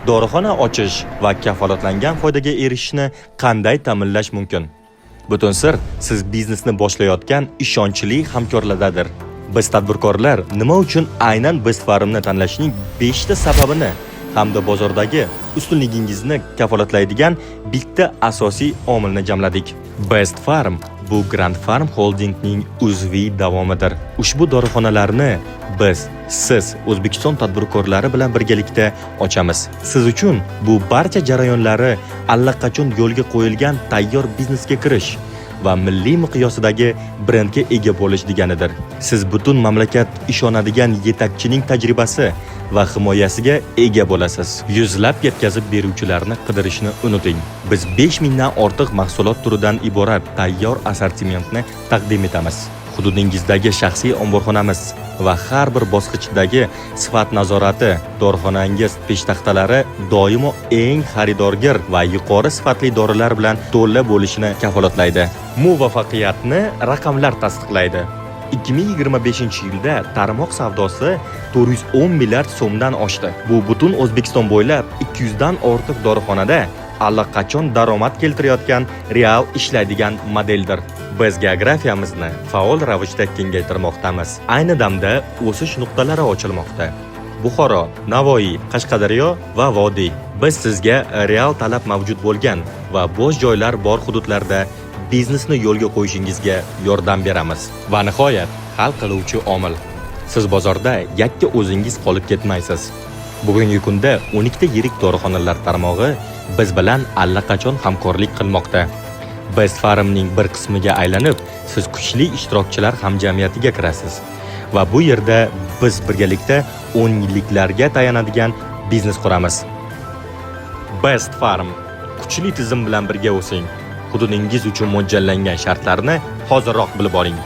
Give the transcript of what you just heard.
Dorixona ochish va kafolatlangan foydaga erishishni qanday ta'minlash mumkin? Butun sir siz biznesni boshlayotgan ishonchli hamkorlardadir. Biz tadbirkorlar nima uchun aynan Best Farmni tanlashning 5 ta sababini hamda bozordagi ustunligingizni kafolatlaydigan bitta asosiy omilni jamladik. Best Farm bu Grand Farm Holdingning uzviy davomidir. Ushbu dorixonalarni biz, siz, O'zbekiston tadbirkorlari bilan birgalikda ochamiz. Siz uchun bu barcha jarayonlari allaqachon yo'lga qo'yilgan tayyor biznesga kirish va milliy miqyosidagi brendga ega bo'lish deganidir. Siz butun mamlakat ishonadigan yetakchining tajribasi va himoyasiga ega bo'lasiz. Yuzlab yetkazib beruvchilarni qidirishni unuting. Biz 5000 dan ortiq mahsulot turidan iborat tayyor assortimentni taqdim etamiz. Hududingizdagi shaxsiy omborxonamiz va har bir bosqichdagi sifat nazorati dorixonangiz peshtaxtalari doimo eng xaridorgir va yuqori sifatli dorilar bilan to'la bo'lishini kafolatlaydi. Muvaffaqiyatni raqamlar tasdiqlaydi. 2025-yilda tarmoq savdosi 410 milliard so'mdan oshdi. Bu butun O'zbekiston bo'ylab 200 dan ortiq dorixonada allaqachon daromad keltirayotgan real ishlaydigan modeldir. Biz geografiyamizni faol ravishda kengaytirmoqdamiz. Ayni damda o'sish nuqtalari ochilmoqda. Buxoro, Navoiy, Qashqadaryo va Vodiy. Biz sizga real talab mavjud bo'lgan va bo'sh joylar bor hududlarda biznesni yo'lga qo'yishingizga yordam beramiz. Va nihoyat, hal qiluvchi omil. Siz bozorda yakka o'zingiz qolib ketmaysiz. Bugungi kunda 12 ta yirik dorixonalar tarmog'i biz bilan allaqachon hamkorlik qilmoqda. Best Farmning bir qismiga aylanib, siz kuchli ishtirokchilar hamjamiyatiga kirasiz. Va bu yerda biz birgalikda 10 yilliklarga tayanadigan biznes quramiz. Best Farm, kuchli tizim bilan birga o'sing. Hududingiz uchun mo'ljallangan shartlarni hoziroq bilib oling.